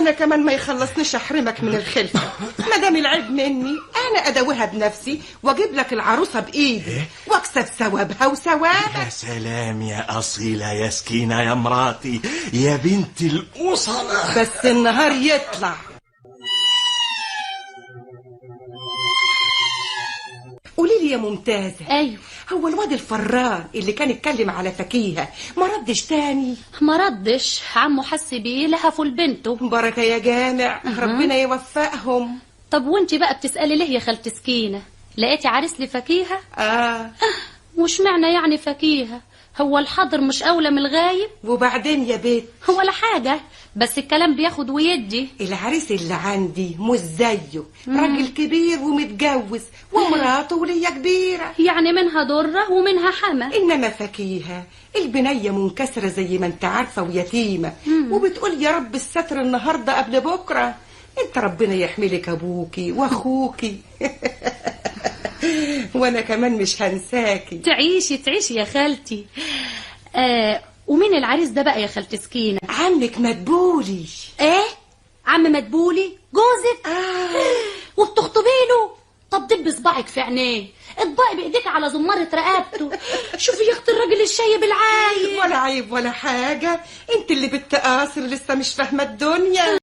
وانا كمان ما يخلصنيش احرمك من الخلفة. ما دام العيب مني انا اداويها بنفسي واجيب لك العروسة بايدي واكسب ثوابها وثوابك. يا سلام يا اصيلة يا سكينة يا مراتي يا بنت الاصله. بس النهار يطلع. قولي لي يا ممتازة. ايوه. هو الواد الفران اللي كان يتكلم على فكيهة ما ردش تاني؟ ما ردش، عمه حس بيه لهفوا لبنته. بركة يا جامع. ربنا يوفقهم. طب وانت بقى بتسألي ليه يا خالتي سكينة؟ لقيتي عريس لفكيهة؟ اه. وش معنى يعني فكيهة؟ هو الحاضر مش أولى من الغايب؟ وبعدين يا بيت ولا حاجة، بس الكلام بياخد ويدي. العريس اللي عندي مش زيه، راجل كبير ومتجوز ومراته ولية كبيرة، يعني منها ضرة ومنها حما. إنما فكيهة البنية منكسرة زي ما انت عارفة ويتيمة، وبتقول يا رب الستر النهاردة قبل بكرة. انت ربنا يحملك أبوكي وأخوكي. وانا كمان مش هنساكي. تعيشي تعيشي يا خالتي. ومين العريس ده بقى يا خالتي سكينة؟ عمك مدبولي. ايه؟ عم مدبولي جوزك؟ وبتخطبي له؟ طب دب صباعك في عينيه، اطبقي بايديك على زمارة رقبته. شوفي يا اختي الراجل الشايب العايب. ولا عيب ولا حاجة، انت اللي بنت قاصر لسه مش فاهمة الدنيا.